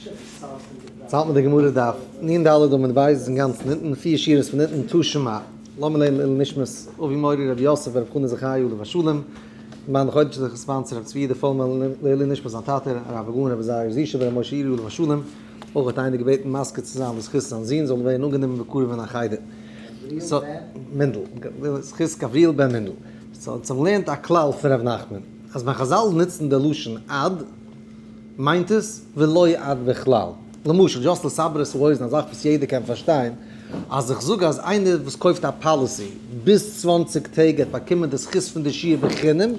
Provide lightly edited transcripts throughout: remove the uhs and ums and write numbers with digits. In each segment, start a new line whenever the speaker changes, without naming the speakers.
יעצט האלט מען די גמרא דף נ ד עמוד ב' אינגאנצן אונטן, פיר שורות פון אונטן, תא שמע, לאמיר לערנען לעילוי נשמת אבי מורי רבי יוסף ברב חנא זכי' עליו השלום, מיין חודש'ליכע sponsor רבי צבי יודא פאלמאן לעילוי נשמת זיין טאטע הרב הגאון רבי זייער זישע בר' משה אירי עליו השלום, אויך האט איינער געבעטן מזכיר צו זיין לזכות זיין זון זאל ווערן אנגענומען בקרוב אין א חדר. מינדל, לזכות גבריאל בן מינדל. so אונז האבן געלערנט א כלל פון ר' נחמן, אז ווען חזל נוצן די לשון עד, מיינט עס ולא עד בכלל. למשל, just לסבר את האוזן, א זאך וואס יעדער קען פארשטיין, אז איך זאג אז איינער וואס קויפט א policy ביז 20 טעג וועט באקומען די זכות פון די שיעור בחינם,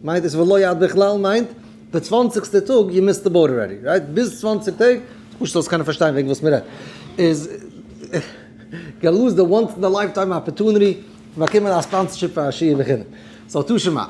מיינט עס ולא עד בכלל מיינט די צוואנציגסטע טאג you missed the boat already, right? ביז 20 טעג, פשוט זאלסט קענען פארשטיין וועגן וואס מ'רעדט, איז gonna lose the once in the lifetime opportunity פון באקומען א sponsorship פאר א שיעור בחינם. so תא שמע,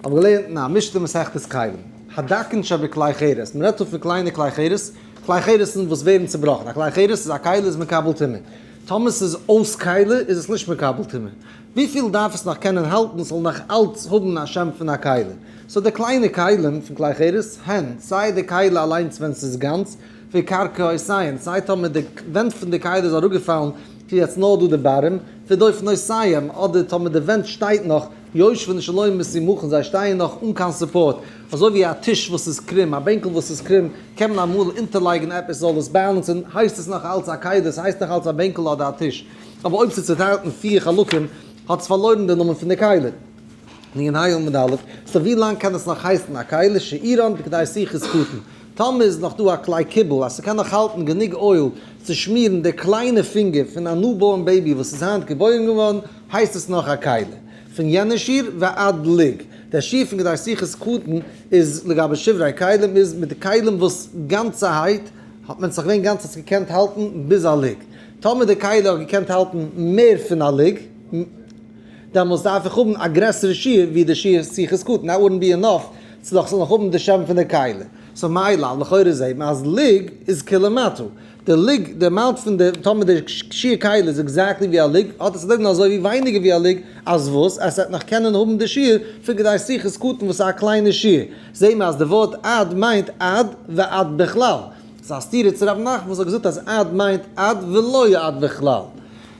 האב געלערנט אין א משנה מסכת כלים, הדקין שבכלי חרס, מ'רעדט דא פון קליינע כלי חרס, כלי חרס'ן וואס ווערן צובראכן, א כלי חרס איז א כלי איז מקבל טומאה, טאמער ס'איז אויס כלי איז עס נישט מקבל טומאה, וויפיל דארף עס נאך קענען האלטן ס'זאל נאך אלץ האבן א שם פון א כלי? so די קליינע כלים פון כלי חרס, הן, סיי די כלי אליינס ווען ס'איז גאנץ, וקרקעותיהן, סיי טאמער די ווענט פון די כלי איז אראפגעפאלן, ס'איז יעצט נאר דא די bottom, ודופנותיהם, אדער טאמער די ווענט שטייט נאך, יושבין שלא מסומכין, זיי שטייען נאך אן קיין support, אזוי ווי א טיש וואס איז קרום, א בענקל וואס איז קרום, קען מען אמאל אונטערלייגן עפעס זאל עס balance ן, הייסט עס נאך אלץ א כלי, ס'הייסט נאך אלץ א בענקל אדער א טיש. אבער אויב ס'איז צוטיילט אין פיר חלקים, האט עס פארלוירן די נאמען פון די כלי. נ ה עמוד א', so ווי לאנג קען עס נאך הייסן א כלי? שיעורן בכדי סיכת קטן. טאמער איז נאך דא א כלי קיבול אז ס'קען נאך האלטן גענוג oil צו שמירן די קליינע פינגער פון א newborn baby וואס איז היינט געבוירן געווארן, הייסט עס נאך א כלי. פון יענע שיעור ועד לוג. דער שיעור פון כדי סיכת קטן איז לגבי שברי כלים איז מיט די כלים וואס גאנצערהייט האט מען זיך געווען גאנץ האט עס געקענט האלטן ביז א לוג. טאמער די כלי האט געקענט האלטן מער פון א לוג, דעמאלס דארף איך האבן א גרעסערע שיעור ווי די שיעור סיכת קטן, that wouldn't be enough צו דאך זאל נאך האבן די שם פון די כלי. so מאי לאו, לכאורה זעהט מען אז לוג איז כלמטה. די לוג, די amount פון די, טאמער די שיעור כלי איז exactly ווי א לוג, האט עס א דין אזוי ווי ווייניגער ווי א לוג, אז וואס? עס וועט נאך קענען האבן די שיעור פון כדי סיכת קטן וואס איז א קליינע שיעור. זעהט מען אז די ווארט עד מיינט עד ועד בכלל. ס'איז א סתירה צו רב נחמן וואס האט געזאגט אז עד מיינט עד ולא עד בכלל.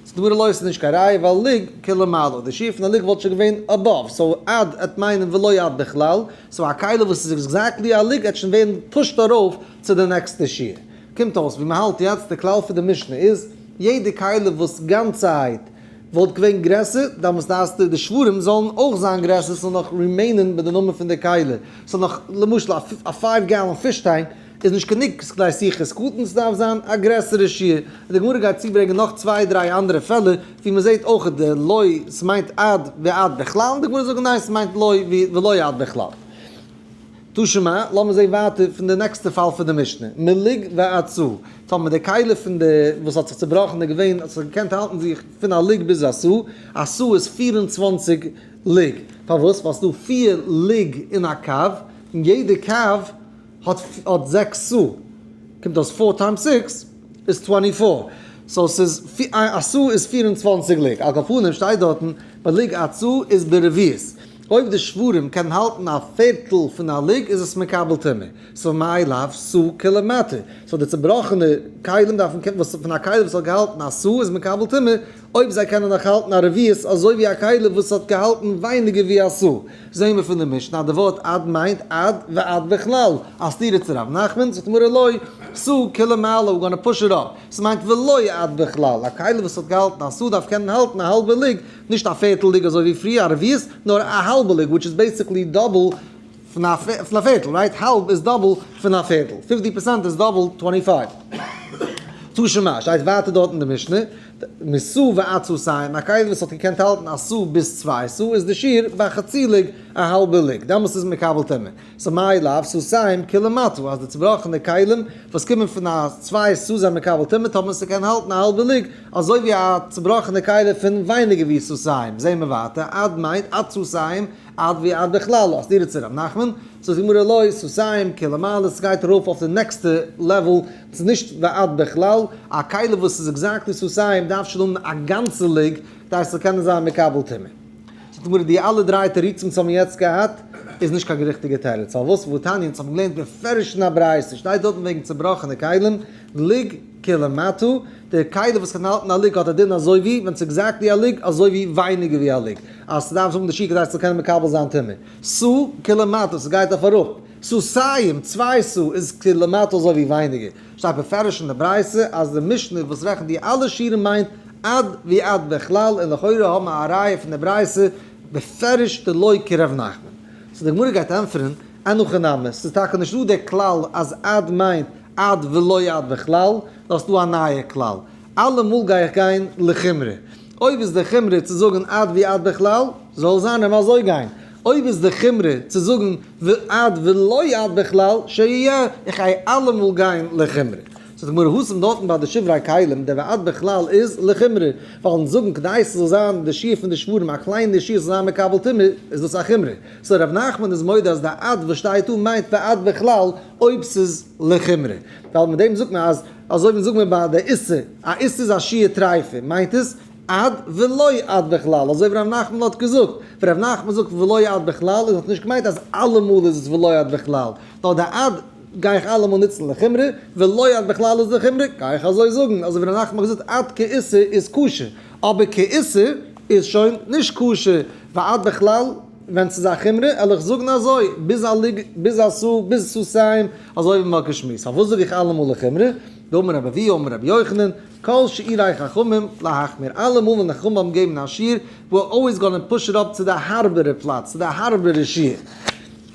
ס'איז דא לא איז נישט קיין ראיה ווייל לוג כלמעלה, די שיעור פון א לוג וואלט שוין געווען above, so עד עט מיינען ולא עד בכלל, so א כלי וואס איז exactly א לוג עט שוין ווערן pushed ארויף צו די נעקסטע שיעור. קומט אויס ווי מ'האלט יעצט, די כלל פון די משנה איז, יעדע כלי וואס גאנצערהייט וואלט געווען גרעסער, דאמאלס דארפסטו די שברים זאלן אויך זיין גרעסער ס'זאל נאך remain ען מיט די נאמען פון די כלי, ס'זאל נאך, למשל א five gallon fish tank איז נישט גענוג כדי סיכת קטן, ס'דארף זיין א גרעסערע שיעור. און די גמרא גייט צוברענגען נאך צוויי דריי אנדערע פעלער ווי מ'זעט אויך די לא ס'מיינט עד ועד בכלל, און די גמרא זאגט ניין ס'מיינט לא ולא עד בכלל. תא שמע, לאמיר זען ווייטער פון די נעקסטע פאל פון די משנה, מלוג ועד סאה, טאמער די כלי פון די וואס האט זיך צובראכן איז געווען האט זיך געקענט האלטן זיך פון א לוג ביז א סאה, א סאה איז 24 לוג, פארוואס? ווייל ס'דא פיר לוג אין א קב, און יעדע קב האט זעקס סאה, קומט אויס four times six איז 24, so ס'איז א סאה איז 24 לוג, על כל פנים שטייט דארטן מלוג עד סאה איז ברביעית, אויב די שברים קענען האלטן א פערטל פון א לוג איז עס מקבל טומאה, so מאי לאו סאה כלמטה, so די צובראכענע כלים דארפן קענען, וואס פון א כלי וואס האט געהאלטן א סאה איז מקבל טומאה, אויב זיי קענען נאך האלטן א רביעית אזוי ווי א כלי וואס האט געהאלטן ווייניגער ווי א סאה. זעהן מיר פון די משנה אז די ווארט עד מיינט עד ועד בכלל, א סתירה צו רב נחמן, זאגט גמרא לא, סאה כלמעלה, we're gonna push it up, ס'מיינט ולא עד בכלל, א כלי וואס האט געהאלטן א סאה דארף קענען האלטן א האלבע לוג, נישט א פערטל לוג אזוי ווי פריער א רביעית, נאר א האלבע לוג which is basically double פון א פערטל, right? האלב איז double פון א פערטל, 50% איז double 25. תא שמע, שטייט ווייטער דארט אין די משנה, מסאה ועד סאתים, א כלי וואס האט געקענט האלטן א סאה ביז צוויי סאה איז די שיעור ביי חצי לוג א האלבע לוג, דעמאלס איז מקבל טומאה. so מאי לאו סאתים כלמטה, אז די צובראכענע כלים וואס קומען פון א צוויי סאה זענען מקבל טומאה טאמער ס'קען האלטן א האלבע לוג, אזוי ווי א צובראכענע כלי פון ווייניגער ווי סאתים, זעהן מיר ווייטער, עד מיינט עד סאתים, עד ועד בכלל, א סתירה צו ר' נחמן, זאגט די גמרא לא, סאתים כלמעלה, ס'גייט ארויף אויף די נעקסטע level, ס'איז נישט ועד בכלל, א כלי וואס איז exactly סאתים דארף שוין האבן א גאנצע לוג, כדי ס'זאל קענען זיין מקבל טומאה. זאגט די גמרא די אלע דריי תירוצים וואס האבן יעצט געהאט, איז נישט קיין ריכטיגע תירוץ, פארוואס והתניא אונז האבן געלערנט בפירוש אין א ברייתא שטייט דארטן וועגן צובראכענע כלים, לוג כלמטה, די כלי וואס קען האלטן א לוג האט א דין אזוי ווי ווען ס'איז exactly א לוג אזוי ווי ווייניגער ווי א לוג, אז ס'דארף האבן די שיעור כדי ס'זאל קענען מקבל זיין טומאה. סאה כלמטה, ס'גייט אויף אראפ. סאתים, צוויי סאה איז כלמטה אזוי ווי ווייניגער. שטייט בפירוש אין די ברייתא אז די משנה וואס רעכנט די אלע שיעורים מיינט עד ועד בכלל און לכאורה האבן מיר א ראיה פון די ברייתא בפירוש דלא כר' נחמן. so די גמרא גייט ענטפערן, אין הכי נמי, ס'איז טאקע נישטא דער כלל אז עד מיינט עד ולא עד בכלל, נאר ס'דא א נייע כלל, אלעמאל גיי איך גיין לחומרא. אויב איז די חומרא צו זאגן עד ועד בכלל, זאל זיין אים אזוי גיין. אויב איז די חומרא צו זאגן עד ולא עד בכלל, שיהיה, איך גיי אלעמאל גיין לחומרא. זאגט די גמרא התם דארטן ביי די שברי כלים, דער ועד בכלל איז לחומרא, ווייל אונז זאגן כדי ס'זאל זיין די שיעור פון די שברים א קליינע שיעור זאל זיין מקבל טומאה, איז דאס א חומרא. so ר' נחמן איז מודה אז די עד וואס שטייט דא מיינט ועד בכלל אויב ס'איז לחומרא. ווייל מיט דעם זאגט מען אז אזוי ווי זאגט מען ביי די איסור, א איסור איז א שיעור טריפה, מיינט עס עד ולא עד בכלל, אזוי ווי ר' נחמן האט געזאגט, ווען ר' נחמן זאגט ולא עד בכלל איז דאך נישט געמיינט אז אלעמאל איז עס ולא עד בכלל, נאר די עד גיי איך אלעמאל נוצן לחומרא, ולא עד בכלל איז לחומרא, גיי איך אזוי זאגן, אזוי ווי ר' נחמן האט געזאגט עד כאיסור איז כשר, אבער כאיסור איז שוין נישט כשר, ועד בכלל ווען ס'איז א חומרא, על איך זאגן אזוי, ביז א לוג, ביז א סאה, ביז סאתים, אזוי ווי מ'האט געשמועסט. פארוואס זאג איך אלעמאל לחומרא? דאמר רבי אבהו אמר רבי יוחנן, כל שיעורי חכמים להחמיר, אלעמאל ווען די חכמים האבן געגעבן א שיעור, we're always gonna push it up צו די הארבערע פלאץ, צו די הארבערע שיעור.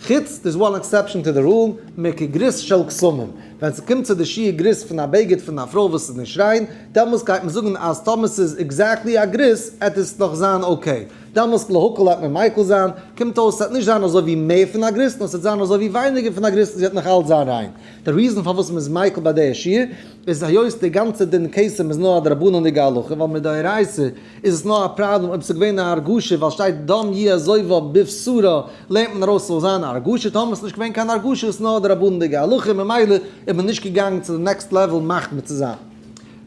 חוץ, there's one exception to the rule, מכגריס של כתמים. ווען ס'קומט צו די שיעור גריס פון א בגד פון א פרוי וואס איז נישט ריין, דעמאלס גייט מען זאגן אז טאמער ס'איז exactly א גריס, עט עס נאך זיין okay. דעמאלס להקל העט מען מיקל זיין, קומט אויס ס'עט נישט זיין אזוי ווי מער פון א גריס, נאר ס'עט זיין אזוי ווי ווייניגער פון א גריס און זי עט נאך אלץ זיין ריין. די reason פארוואס מ'איז מיקל ביי די שיעור, איז היות די גאנצע דין כתם איז נאר א דרבנן'דיגע הלכה, ווייל מדאורייתא איז עס נאר א פראבלעם אויב ס'איז געווען א הרגשה, ווייל שטייט דם יהיה זובה בבשרה, לערנט מען ארויס ס'זאל זיין א הרגשה, טאמער ס'איז נישט געווען קיין הרגשה איז נאר א דרבנן'דיגע הלכה, ממילא איז מען נישט געגאנגען צו די next level מחמיר צו זיין.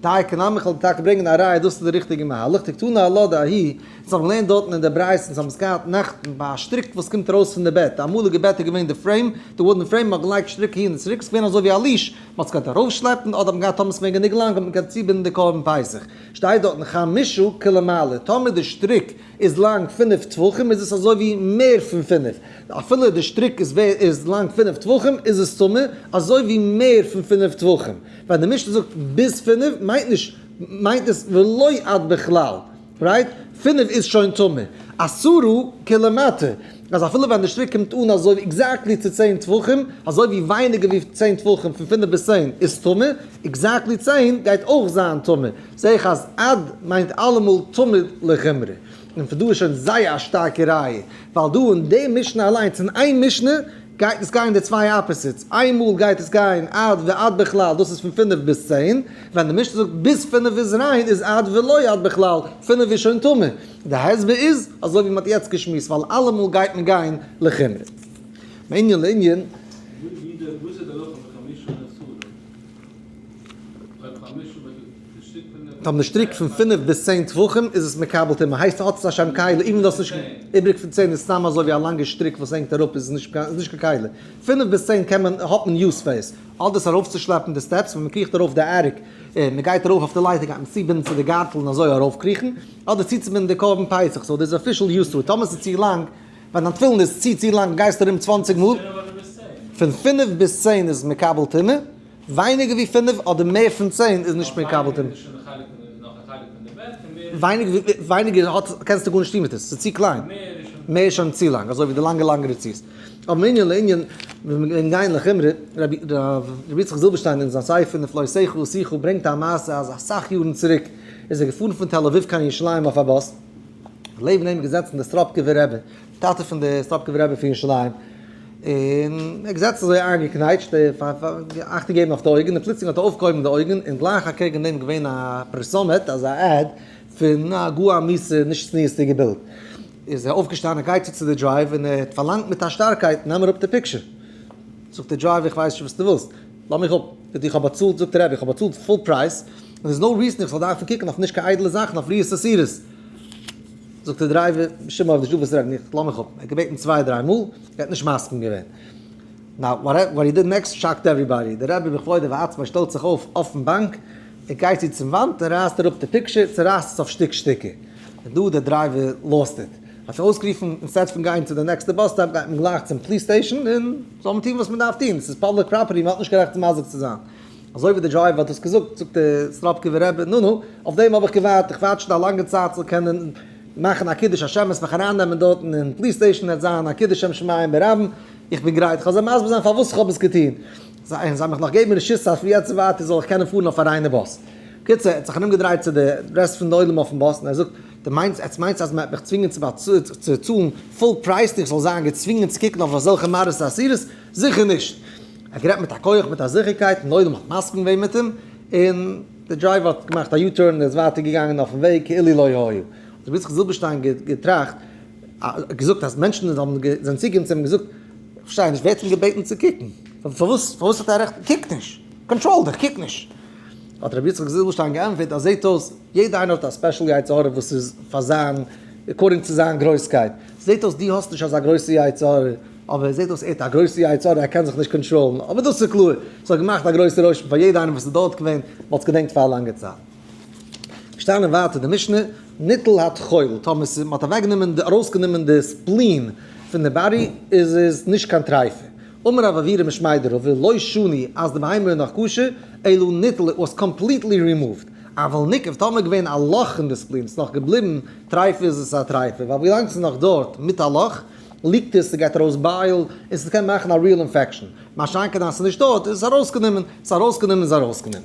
דייקא נמי כ'וועל טאקע ברענגען א ראיה דאס איז די ריכטיגע מהלך, דקתני עלה דההיא, אונז האבן געלערנט דארטן אין די ברייתא, אונז האבן עס געהאט נעכטן ביי א שטריק וואס קומט ארויס פון די בעט, די אמאליגע בעט איז געווען די frame, די wooden frame, מ'האט געלייגט שטריק אהין און צוריק, ס'איז געווען אזוי ווי א leash, מ'האט עס געקענט ארויפשלעפן, אדער האט מען געהאט טאמער ס'איז געווען גענוג לאנג האט מען געקענט צובינדן די קרבן פסח. שטייט דארטן חמשה כלמעלה, טאמער די שטריק איז לאנג פינף טפחים איז עס אזוי ווי מער פון פינף, אפילו די שטריק איז לאנג פינף טפחים איז עס טמא אזוי ווי מער פון פינף טפחים. ווען די משנה זאגט ביז פינף מיינט נישט מיינט עס ולא עד בכלל, right? פינף איז שוין טמא. עשרה כלמטה, אז אפילו ווען די שטריק קומט אן אזוי ווי exactly צו צען טפחים, אזוי ווי ווייניגער ווי צען טפחים פון פינף ביז צען איז טמא, exactly צען גייט אויך זיין טמא. זעה איך אז עד מיינט אלעמאל תמיד לחומרא. און פון דא איז שוין זייער א שטארקע ראיה, ווייל דא אין די משנה אליינס, אין איין משנה, גייט עס גיין די צוויי opposites, איין מאל גייט עס גיין עד ועד בכלל, דאס איז פון פינף ביז צען, ווען די משנה זאגט ביז פינף איז ריין איז עד ולא עד בכלל, פינף איז שוין טמא. די הסבר איז אזוי ווי מען האט יעצט געשמועסט, ווייל אלעמאל גייט מען גיין לחומרא. מענין לענין.
וואס איז די הלכה פון חמשה און עשרה? אויב חמשה
טאמער די שטריק פון פינף ביז צען טפחים איז עס מקבל טומאה, הייסט האט עס א שם כלי, even דאס נישט איבריג פון צען איז סתם אזוי ווי א לאנגע שטריק וואס הענגט אראפ איז נישט קיין כלי, פינף ביז צען קען מען האט מען use פאר עס, אדער עס ארויפצושלעפן די steps ווען מען קריכט ארויף די attic און מען גייט ארויף אויף די לייטער גייט מען צובינדן צו די גארטל און אזוי ארויפקריכן, אדער צוצובינדן די קרבן פסח, so דאס איז official use to it, טאמער עס איז צו לאנג, ווען דיין תפילין איז צו צו לאנג גייסטו ארום צוואנציג מאל, פון פינף ביז צען איז מקבל טומאה. ווייניגער ווי פינף אדער מער פון צען איז נישט מקבל טומאה. ווייניגער האט קענסטו גארנישט טון מיט עס, ס'איז צו קליין. מער איז שוין צו לאנג, אזוי ווי די לאנגע לאנגע רצועות. אבער מענין לענין, ווען מיר גייען לחומרא, רבי יצחק זילבערשטיין אין זיין ספר נפלאותיך עשיך ברענגט א מעשה אז אסאך יארן צוריק איז ער געפארן פון תל אביב קיין ירושלים אויף א באס, לעבן אים איז געזעצן דער סטראפקובער רבי, טאטע פון די סטראפקובער רבי פון ירושלים, און ער האט געזעצן אזוי איינגעקנייטשט, אכטונג געבן אויף די אויגן, און פלוצלינג האט ער אויפגעהויבן די אויגן, און גלייך אקעגן דעם געווען א פרסומת, אזא ad, פון א גאר א מיסע נישט צניעות'דיגע בילד. איז ער אויפגעשטאנען, גייט צו צו די driver, און ער האט פארלאנגט מיט א שטארקייט, נעם אראפ די picture. זאגט דער driver, איך ווייס נישט וואס דו ווילסט, לאז מיך אפ. זאגט ער, איך האב באצאלט, זאגט דער רבי, איך האב באצאלט full price, און there's no reason איך זאל דארפן קוקן אויף נישט קיין איידעלע זאכן, אויף ראיות אסורות. זאגט דער driver, בשום אופן נישט דא וואס רעדן, איך לאז מיך אפ. ער האט געבעטן צוויי דריי מאל, ער האט נישט מסכים געווען. Now, what he did next shocked everybody. דער רבי בכבודו ובעצמו שטעלט זיך אויף אויפן באנק, ער גייט צו צום וואנט און רייסט אראפ די picture, צורייסט עס אויף שטיק שטיקער. און דא דער driver lost it. האט זיך אויסגערופן, instead פון גיין צו די נעקסטע bus stop גייט מען גלייך צום police station און זאל מען טון וואס מען דארף טון, עס איז public property, מען האט נישט קיין רעכט מזיק צו זיין. אזוי ווי דער driver האט עס געזאגט, זאגט דער סטראפקובער רבי, נו נו, אויף דעם האב איך געווארט, איך ווארט שוין א לאנגע צייט זאל קענען מאכן א קידוש השם, עס מיך ארייננעמען דארטן אין police station, עס זיין א קידוש שם שמים ברבים, איך בין גרייט, איך וועל זיי מסביר זיין פארוואס איך האב עס געטון, זיי זאלן מיך נאך געבן רשות אז פון יעצט און ווייטער זאל איך קענען פארן אויף א ריינע באס. בקיצור, ער האט זיך ארומגעדרייט צו די רעסט פון די עולם אויפן באס און ער זאגט, דו מיינסט, עטס מיינסט אז מען וועט מיך צווינגען צו צאלן full price און איך זאל זיין געצווינגען צו קוקן אויף אזעלכע מראות אסורות? זיכער נישט! ער האט גערעדט מיט א כח, מיט א זיכערקייט, און די עולם האט מסכים געווען מיט אים, און דער driver האט געמאכט א U-turn און איז ווייטער געגאנגען אויפן וועג כאילו לא היה. האט רבי יצחק זילבערשטיין געטראכט, געזאגט אז מענטשן האבן זענען צוגעקומען צו אים און געזאגט, איך פארשטיי נישט, ווער האט אים געבעטן צו קוקן? פארוואס פארוואס האט ער רעכט? קוק נישט! Control דיך, קוק נישט! האט רבי יצחק זילבערשטיין געענטפערט אז זעט אויס יעדער איינער האט א special יצר הרע וואס איז פאר זיין, according צו זיין גרויסקייט, זעט אויס דו האסט נישט אזא גרויסע יצר הרע, אבער זעט אויס ער האט א גרויסע יצר הרע ער קען זיך נישט control ן, אבער דאס איז קלאר, ס'האט געמאכט א גרויסע רושם פאר יעדער איינער וואס איז דארט געווען, מ'האט עס געדענקט פאר א לאנגע צייט. געשטאנען ווייטער די משנה, ניטל הטחול, טאמער ס'איז מ'האט אוועקגענומען די ארויסגענומען די spleen פון די body איז עס נישט קיין טרייפה. אמר רב עוירא משמיה דרבא, לא שנו אז די בהמה איז נאך כשר, אלא ניטל איט וואס קאמפליטלי רימאווד. אבל ניקב, טאמער געווען א לאך אין די spleen, ס'איז נאך געבליבן טרייפה איז עס א טרייפה, ווייל ווילאנג ס'איז נאך דארט מיט א לאך, ליגט עס, ס'גייט ארויס bile, און ס'קען מאכן א real infection. מה שאין כן אז ס'איז נישט דארט, איז עס ארויסגענומען, ס'איז ארויסגענומען איז ארויסגענומען.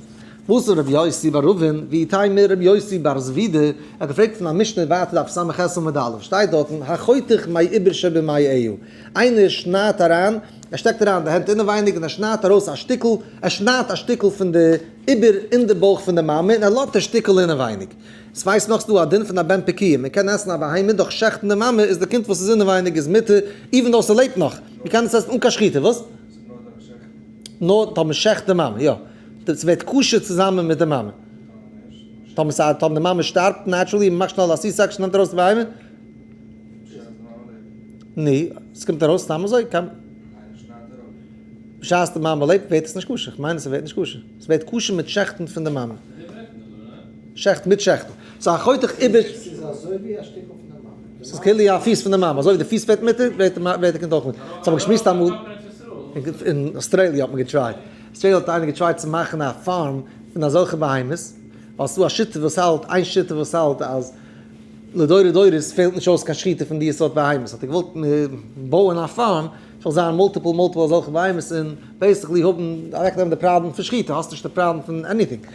וואס איז רבי יוסי בר אבין, ואיתימא רבי יוסי בר זבידא, ער האט געפרעגט פון א משנה ווייטער דף ס"ח עמוד א', שטייט דארטן, החותך מעובר שבמעיה, איינער שניידט אריין, ער שטעקט אריין די הענט אינעווייניג און ער שניידט ארויס א שטיקל, ער שניידט א שטיקל פון די עובר אין די בויך פון די מאמע און ער לאזט די שטיקל אינעווייניג. עס ווייסט נאך ס'דא א דין פון א בן פקועה, מען קען עסן א בהמה דורך שעכטן די מאמע איז די קינד וואס איז אינעווייניג איז מותר, even though ס'לעבט נאך, מען קען עס עסן אן קיין שחיטה, וואס? נאר טאמער מ'שעכט די מאמע, יא. ס'ווערט כשר צוזאמען מיט די מאמע. טאמער ס'א טאמער די מאמע שטארבט naturally און מ'מאכט שנעל א C-section נעמט ארויס די בהמה. ני, ס'קומט ארויס סתם אזוי, קיין. בשעת די מאמע לעבט ווערט עס נישט כשר, כ'מיין עס ווערט נישט כשר. ס'ווערט כשר מיט שעכטן פון די מאמע. שעכט מיט שעכטן. ס'איז א חותך איבער.
ס'איז אזוי ווי א שטיקל פון די מאמע.
ס'איז כאילו א פיס פון די מאמע, אזוי ווי די פיס ווערט מותר, ווערט די קינד אויך מותר. ס'האב איך געשמועסט אמאל. אין אוסטרעליע האט מען געטרייט. אוסטרעליע האט איינער געטרייט צו מאכן א farm פון אזעלכע בהמות, ווייל ס'דא א שיטה וואס האלט, איין שיטה וואס האלט אז לדורי דורות פעלט נישט אויס קיין שחיטה פון די סארט בהמות, האט ער געוואלט בויען א farm ס'זאל זיין multiple multiple אזעלכע בהמות און basically האבן אוועקנעמען די פראבלעם פון שחיטה, האסט נישט די פראבלעם פון anything.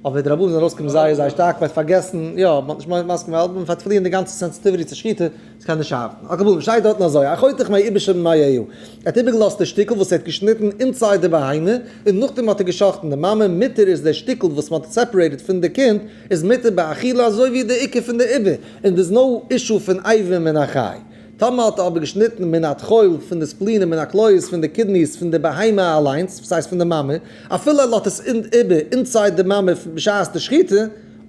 אבער די רבנים זענען ארויסגעקומען זייער זייער שטארק, מ'האט פארגעסן, יא, מ'האט נישט מסכים געווען, מ'פארט פארלירן די גאנצע sensitivity צו שחיטה, ס'קען נישט ארבעטן. על כל פנים, שטייט דארטן אזוי, החותך מעובר שבמעיה, ער האט איבערגעלאזט די שטיקל וואס ער האט געשניטן inside די בהמה, און נאכדעם האט ער גע'שחט'ן די מאמע, מותר איז דער שטיקל וואס מ'האט separated פון די קינד, איז מותר באכילה אזוי ווי די עיקר פון די עובר, און there's no issue פון אבר מן החי. טאמער האט ער אבער געשניטן מן הטחול פון די spleen און מן הכליות פון די kidneys פון די בהמה אליינס, וואס הייסט פון די מאמע, אפילו ער לאזט עס איבער inside די מאמע בשעת די שחיטה,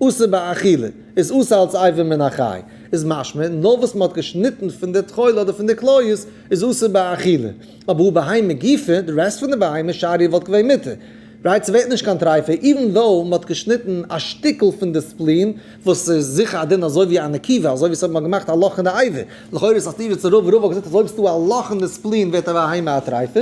אסור באכילה, איז אסור אלס אבר מן החי, איז משמע, נאר וואס מען האט געשניטן פון די טחול אדער פון די כליות איז אסור באכילה, אבער הא בהמה גופא, די רעסט פון די בהמה שריא וואלט געווען מותר. Right, ס'ווערט נישט קיין טרייפה, even though מ'האט געשניטן א שטיקל פון די spleen, וואס איז זיכער א דין אזוי ווי א נקיבה, אזוי ווי ס'האט מען געמאכט א לאך אין די אבר, לכאורה איז א סתירה צו רבא, רבא האט געזאגט אז אויב ס'דא א לאך אין די spleen ווערט א בהמה א טרייפה,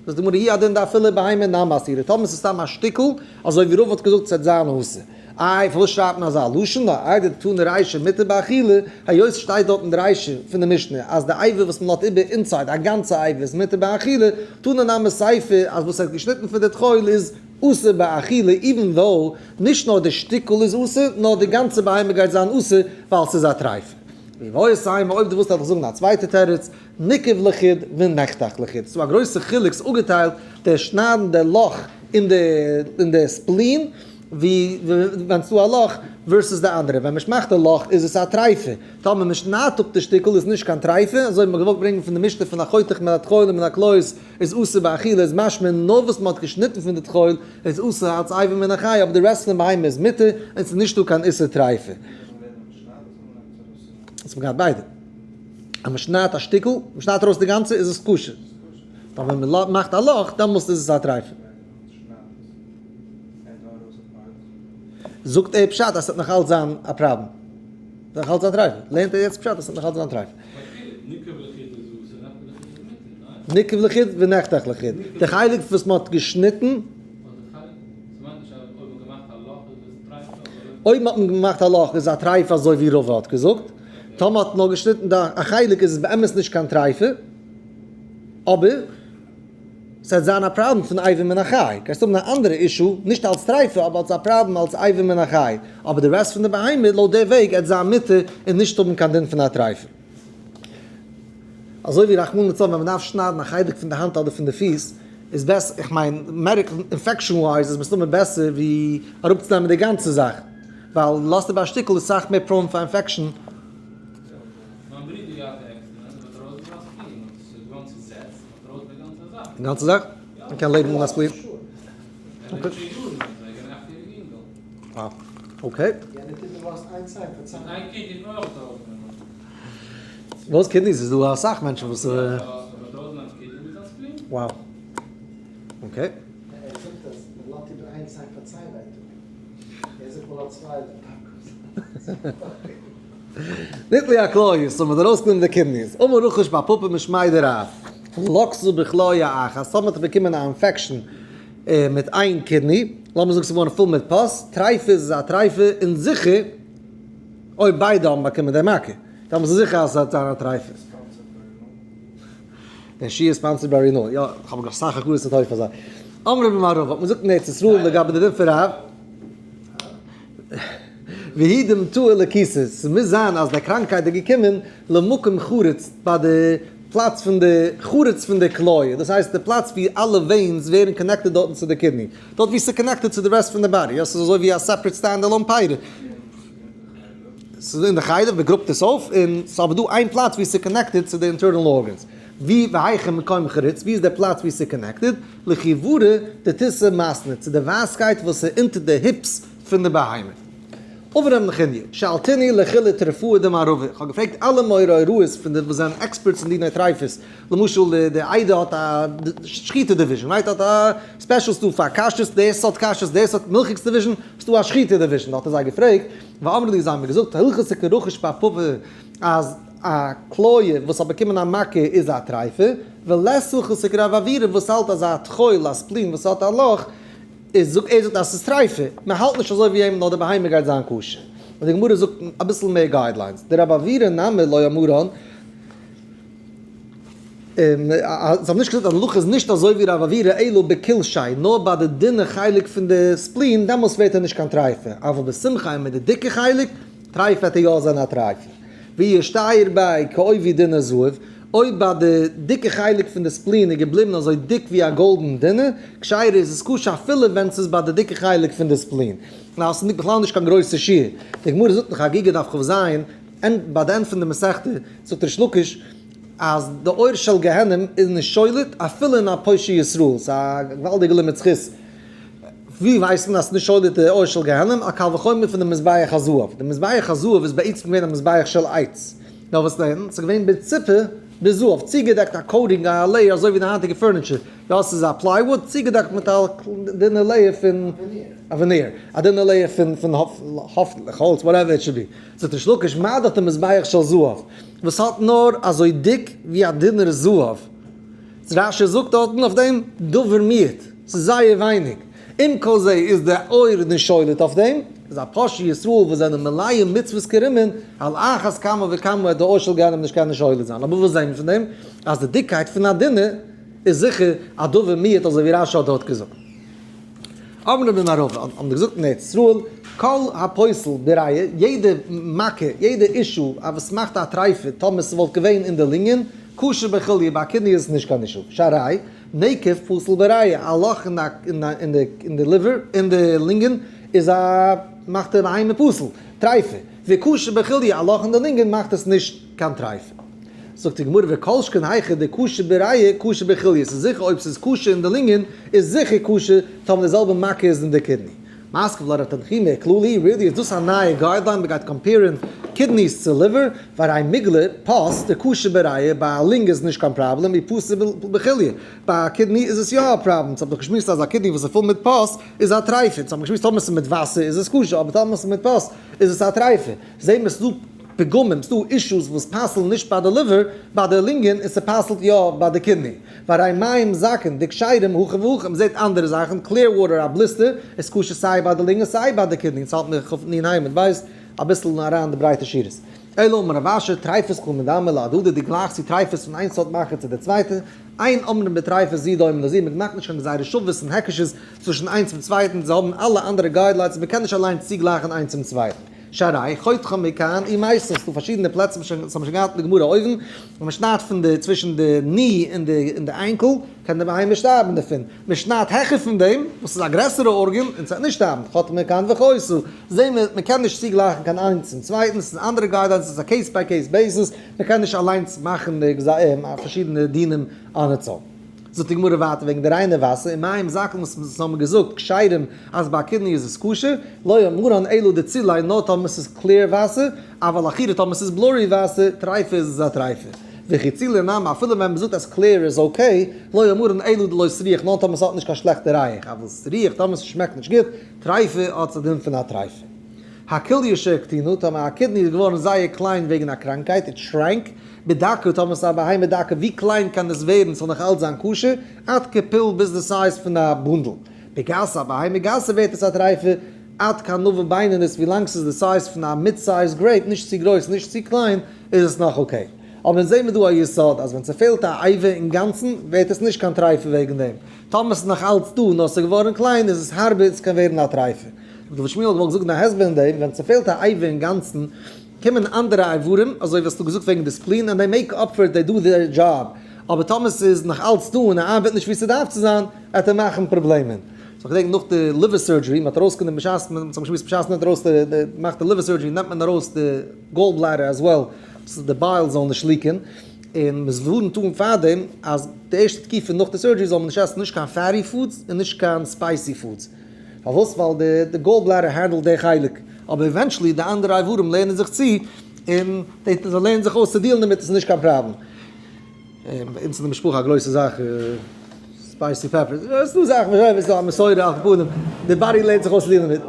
זאגט די גמרא הוא הדין דאפילו בהמה נמי אסירא, טאמער ס'איז סתם א שטיקל, אזוי ווי רבא האט געזאגט ס'וועט זיין אסור. איי פארוואס שרייבט מען אזא לשון? נאר איידער תנא רישא מותר באכילה, היות ס'שטייט דארט אין די רישא פון די משנה אז די אבר וואס מ'לאזט איבער inside א גאנצע אבר איז מותר באכילה, תנא נמי סיפא אז וואס ער האט געשניטן פון די טחול איז אסור באכילה even though נישט נאר די שטיקל איז אסור נאר די גאנצע בהמה גייט זיין אסור ווייל ס'איז א טרייפה. ואיבעית אימא אויב דו ווילסט וועל איך זאגן א צווייטע תירוץ, ניקב לחוד ונחתך לחוד, ס'דא א גרויסע חילוק ס'איז אפגעטיילט די שניידן די לאך אין די אין די spleen ווי ווען ס'דא א לאך versus די אנדערע, ווען מ'מאכט די לאך איז עס א טרייפה, טאמער מ'שניידט אפ די שטיקל איז נישט קיין טרייפה, אזוי האט מען געוואלט ברענגען פון די משנה פון החותך מן הטחול ומן הכליות איז אסור באכילה איז משמע נאר וואס מ'האט געשניטן פון די טחול איז אסור אלץ אבר מן החי אבער די רעסט פון די בהמה איז מותר און ס'איז נישטא קיין איסור טרייפה. אונז האבן געהאט ביידע. אז מען שניידט א שטיקל, מען שניידט ארויס די גאנצע איז עס כשר. אבער ווען מען מאכט א לאך, דעמאלסט איז עס א טרייפה. זאגט ער פשט אז ס'וועט נאך אלץ זיין א פראבלעם. נאך אלץ זיין טרייפה. לערנט ער יעצט פשט אז ס'וועט נאך אלץ זיין טרייפה. ניקב לחוד ונחתך לחוד. די חלק וואס מען האט געשניטן. אויב מען האט געמאכט א לאך איז א טרייפה אזוי ווי רבא האט געזאגט. טאמער האט מען נאר געשניטן די א חלק איז עס באמת נישט קיין טרייפה. אבער ס'וועט זיין א פראבלעם פון אבר מן החי. גייסט האבן א אנדערע issue, נישט אלס טרייפה אבער אלס א פראבלעם אלס אבר מן החי. אבער די rest פון די בהמה לויט די וועג עט זיין מותר און נישט האבן קיין דין פון א טרייפה. אזוי ווי רחמנא לצלן ווען מ'דארף שניידן א חלק פון די האנט אדער פון די פיס איז בעסער, איך מיין medical infection wise איז מסתמא בעסער ווי אראפצונעמען די גאנצע זאך, ווייל לאזט איבער א שטיקל איז סאך מער prone פאר infection.
מיין ברודער געהאט א accident און האט ארויסגעלאזט spleen און עס איז געווארן צוזעצט און האט ארויס די גאנצע זאך.
די גאנצע זאך? מען קען לעבן אן א spleen?
ער לעבט שוין יארן מיט זיי, געווען 8 יעריג אינגל.
אה, okay.
יענער טוט דו לאזט איין ציין פאר ציין.
איין kidney האט מען אויך ארויסגענומען.
וואס kidneys? איז דא אסאך מענטשן וואס.
יא, אבער ארויסנעמען kidney מיט זיין spleen.
Wow. Okay.
ער זאגט אז מען לאזט איבער איין ציין פאר ציין ווייטאג. ער זאגט מען לאזט צוויי
ניתלי הכליות, so מען האט ארויסגענומען די kidneys. אמר רחש בר פפא משמיה דרב. לקתה בכליה אחת, אז מ'האט באקומען א infection מיט איין kidney, לאמיר זאגן ס'איז געווארן פול מיט pus, טרייפה איז א טרייפה, און זיכער אויב ביידע האבן באקומען די מכה, דאן איז זיכער אז ס'וועט זיין א טרייפה. דער שיעור איז sponsored ביי רינועל. יא, איך האב אסאך הכרת הטוב פאר זיי. אמרי במערבא, האט מען געזאגט אין ארץ ישראל לגבי די דין פון רב, והיא דמתאה לכיסא, ס'מוז זיין אז די קראנקייט איז געקומען למקום חריץ, ביי די פלאץ פון די חריץ פון די כליה, דאס הייסט די פלאץ ווי אלע veins ווערן connected דארטן צו די kidney, דארט ווי ס'איז connected צו די rest פון די body, יא ס'איז אזוי ווי א separate stand alone פייער. ס'איז אין די חלב, מ'גראבט עס אויף, און ס'איז אבער דא איין פלאץ ווי ס'איז connected צו די internal organs. ווי והיכן מקום חריץ, ווי איז דער פלאץ ווי ס'איז connected? לחיורא דטיסא מתנא, צו די ווייסקייט וואס איז אונטער די hips פון די בהמה. אמר ר' נחוניא, שאלתינהו לכולהו טריפאי דמערבא, איך האב געפרעגט אלע מורי הוראות פון די וואס זענען experts אין דיני טריפות, למשל די עדה האט א שחיטה division, right? האט א special ס'דא פאר כשרות, די סארט כשרות, די סארט מילכיגס division, ס'דא א שחיטה division, דארט האט זיי געפרעגט, ואמרו לי זיי האבן מיר געזאגט, הלכתא כרחש בר פפא, אז א כליה וואס האט באקומען א מכה איז א טריפה, ולית הלכתא כרב עוירא וואס האלט אז א טחול, א spleen וואס האט א לאך, איז זאגט ער זאגט אז ס'איז טריפה, מען האלט נישט אזוי ווי אים נאר די בהמה גייט זיין כשר. און די גמרא זאגט אביסל מער guidelines, דרב עוירא נמי לא אמרן, זיי האבן נישט געזאגט אז הלכה איז נישט אזוי ווי רב עוירא אלא בקילשי, נאר ביי די דינע חלק פון די spleen דעמאלס ווערט ער נישט קיין טריפה, אבל בסומכא מיט די דיקע חלק, טריפה וועט ער יא זיין א טריפה. ואי אישתייר ביה כעובי דינר זהב, אויב ביי די דיקע חלק פון די spleen איז געבליבן אזוי דיק ווי א גאלדן דינר, כשרה איז עס כשר אפילו ווען ס'איז ביי די דיקע חלק פון די spleen. נאר ס'איז בכלל נישט קיין גרויסע שיעור. די גמרא זאגט אין חגיגה דף כז, ביי די end פון די מסכתא, זאגט ריש לקיש, אז די אור של גיהנום איז נישט שולט אפילו אין א פושע ישראל, ס'איז א געוואלדיגע לימוד זכות. ווי ווייסט מען אז ס'איז נישט שולט די אור של גיהנום? א קל וחומר פון די מזבח הזהב. די מזבח הזהב איז בעצם געווען א מזבח של עץ. נאר וואס דען? ס'איז געווען בציפה בזהב, צוגעדעקט א coating א layer אזוי ווי די היינטיגע furniture. יא ס'איז א plywood צוגעדעקט מיט א דינע layer פון א veneer, א דינע layer פון האפנטליך האלץ whatever it should be. זאגט ריש לקיש מה דאך די מזבח של זהב וואס האט נאר אזוי דיק ווי א דינער זהב, רשי זאגט דארטן אויף דעם דבר מיעוט, ס'איז זייער ווייניג, עם כל זה איז די אור נישט שולט אויף דעם, איז א פושעי ישראל וואס זענען מלאים מצוות כרימון, על אחת כמה וכמה וועט די אור של גיהנום נישט קענען שולט זיין, אבער וואס זעהן מיר פון דעם? אז די דיקקייט פון א דינער איז זיכער א דבר מיעוט אזוי ווי רשי האט דארט געזאגט. אמרי במערבא האבן געזאגט אין ארץ ישראל, כל הפוסל בריאה, יעדע מכה, יעדע issue וואס מאכט א טרייפה, טאמער ס'וואלט געווען אין די לונגען, כשר בכליה, ביי א kidney איז עס נישט קיין issue. שהרי, נקב פוסל בריאה, א לאך אין די liver, אין די לונגען, איז א, מאכט די בהמה פסול, טרייפה. וכשר בכליה, א לאך אין די לונגען מאכט עס נישט קיין טרייפה. זאגט די גמרא וכל שכן היכא דכשר בריאה כשר בכליה, ס'איז זיכער אויב ס'איז כשר אין די לונגען איז זיכער כשר טאמער די זעלבע מכה איז אין די kidney. מתקיף לה רב תנחומא כללי, really איז דאס א נייע guideline מ'גייט compare ן kidneys צו liver, והרי מיגלא, pus, דכשר בריאה, ביי א לונג איז נישט קיין פראבלעם, ופסיל בכליא. ביי א kidney איז עס יא א פראבלעם, ס'האט דאך געשמועסט אז א kidney וואס איז פול מיט pus איז א טרייפה, ס'האט מען געשמועסט טאמער ס'איז מיט וואסער איז עס כשר, אבער טאמער ס'איז מיט pus איז עס א טרייפה. זעהן מיר ס'דא פגמים, ס'דא אישוס וואס פסל'ן נישט ביי די liver, ביי די לונגען, און ס'פסל'ט יא ביי די kidney. והרי מים זכין, דכשרים, הכא והכא, מ'זעהט אנדערע זאכן, clear water א blister, איז כשר סיי ביי די לונגען סיי ביי די kidney, אונז האלט מיר כ נ ה' עמוד ב', אביסל אריין די ברייטע שורות. אלא אמר רב אשי, טריפות קא מדמיא להדדי, דו גלייכסט צו טריפות פון איין סארט מאכל צו די צווייטע, אין אומרים בטריפות זו דומה לזו, מען מאכט נישט קיין גזירה שוות און היקשות צווישן איינס צום צווייטן, זיי האבן אלע אנדערע guidelines, מען קען נישט אליינס צוגלייכן איינס צום צווייטן. שהרי חותכה מכאן ומתה, ס'איז דא פארשידענע פלעצער, מ'האט שוין געהאט אין די גמרא אויבן, ווען מען שניידט פון די צווישן די knie און די און די ankle, קען די בהמה שטארבן דערפון, מען שניידט העכער פון דעם, וואס איז א גרעסערע organ, און ס'וועט נישט שטארבן, חותכה מכאן וחיתה, זעהן מיר, מען קען נישט צוגלייכן קיין איינס צום צווייטן, ס'איז אנדערע guidelines, ס'איז א case by case basis, מען קען נישט אליינס מאכן די פארשידענע דינים on its own. זאגט די גמרא ווייטער וועגן די ריינע וואסער און מים זכין וואס אונז האבן געזאגט כשרים אז ביי א kidney איז עס כשר, לא אמרן אלא דצילא נאר טאמער ס'איז clear וואסער, אבל עכורא טאמער ס'איז blurry וואסער, טריפה איז עס א טריפה. וכי צילא נמי אפילו ווען מ'זאגט אז clear איז okay, לא אמרן אלא דלא סריח נאר טאמער ס'האט נישט קיין שלעכטע ריח, אבל סריח טאמער ס'שמעקט נישט גוט, טריפה האט עס א דין פון א טריפה. הכליא שהקטינה, טאמער א kidney איז געווארן זייער קליין וועגן א קראנקייט, it shrank, בדקה, טאמער ס'איז א בהמה דקה, ווי קליין קען עס ווערן ס'זאל נאך אלץ זיין כשר? עד כפול ביז די size פון א בונדל. בגסה, א בהמה גסה ווערט עס א טריפה, עד כענבה בינונית, ווילאנג ס'איז די size פון א mid size grape, נישט צו גרויס נישט צו קליין, איז עס נאך okay. אבער זעהן מיר דא א יסוד אז ווען ס'פעלט א אבר אינגאנצן ווערט עס נישט קיין טריפה וועגן דעם. טאמער ס'איז נאך אלץ דא נאר ס'איז געווארן קליין איז עס הארבער און ס'קען ווערן א טריפה. רבי דוד שמואל האט געוואלט זאגן א הסבר אין דעם, ווען ס'פעלט א אבר אינגאנצן קומען אנדערע איברים, אזוי ווי האסטו געזאגט וועגן די spleen, and they make up for it, they do their job, אבער טאמער ס'איז נאך אלץ דא און ער ארבעט נישט ווי ס'דארף צו זיין, וועט ער מאכן פראבלעמען. so כ'געדענק נאך די liver surgery, מ'האט ארויסגענומען בשעת, מ'האט געשמועסט בשעת מ'נעמט ארויס די, די, מאכט די liver surgery נעמט מען ארויס די gall bladder as well, ס'זאל די bile זאל נישט leak ען, און מ'ווארנט אן פארדעם אז די ערשטע תקופה נאך די surgery זאל מען נישט עסן נישט קיין fatty foods און נישט קיין spicy foods. פארוואס? ווייל די gall bladder handle ט די חלק, אבער eventually די אנדערע איברים לערנען זיך צו, און זיי לערנען זיך אויס צו deal ן דערמיט, עס איז נישט קיין פראבלעם. ביי אונז אין די משפחה א גרויסע זאך spicy peppers, עס איז דא זאכן וואס איז דא א מסורה על כל פנים, די body לערנט זיך אויס צו deal ן דערמיט.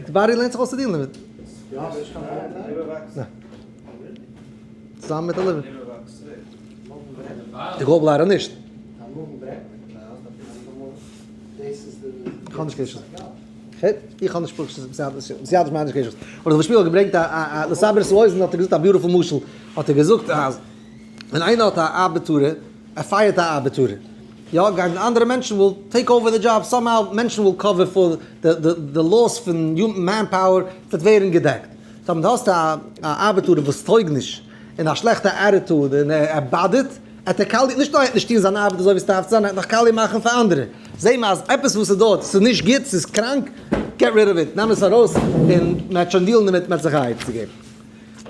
די body לערנט זיך אויס צו deal ן דערמיט. צוזאמען מיט די liver. די gall bladder נישט. איך האב נישט קיין אישוס. איך האב נישט פשוט בסייעתא דשמיא נישט קיין אישוס. אבער דער שמואל האט געברענגט א א לסבר את האוזן האט ער געזאגט א beautiful משל. האט ער געזאגט אז ווען איינער האט א ארבעטארער, ער fire ט א ארבעטארער, יא, גייען אנדערע מענטשן will take over the job, somehow מענטשן will cover for the loss פון manpower, ס'וועט ווערן געדעקט. טאמער דו האסט א ארבעטארער וואס טויג נישט, און א שלעכטע attitude און ער bother ט, עט ער קאליע, נישט נאר ער וועט נישט טון זיין ארבעט אזוי ווי עס דארף צו זיין, ער וועט נאך קאליע מאכן פאר אנדערע. זעה מיר אז עפעס וואס איז דארט, ס'איז נישט גוט, ס'איז קראנק, get rid of it, נעם עס ארויס און מען וועט שוין deal ן דערמיט, מען וועט זיך א עצה געבן.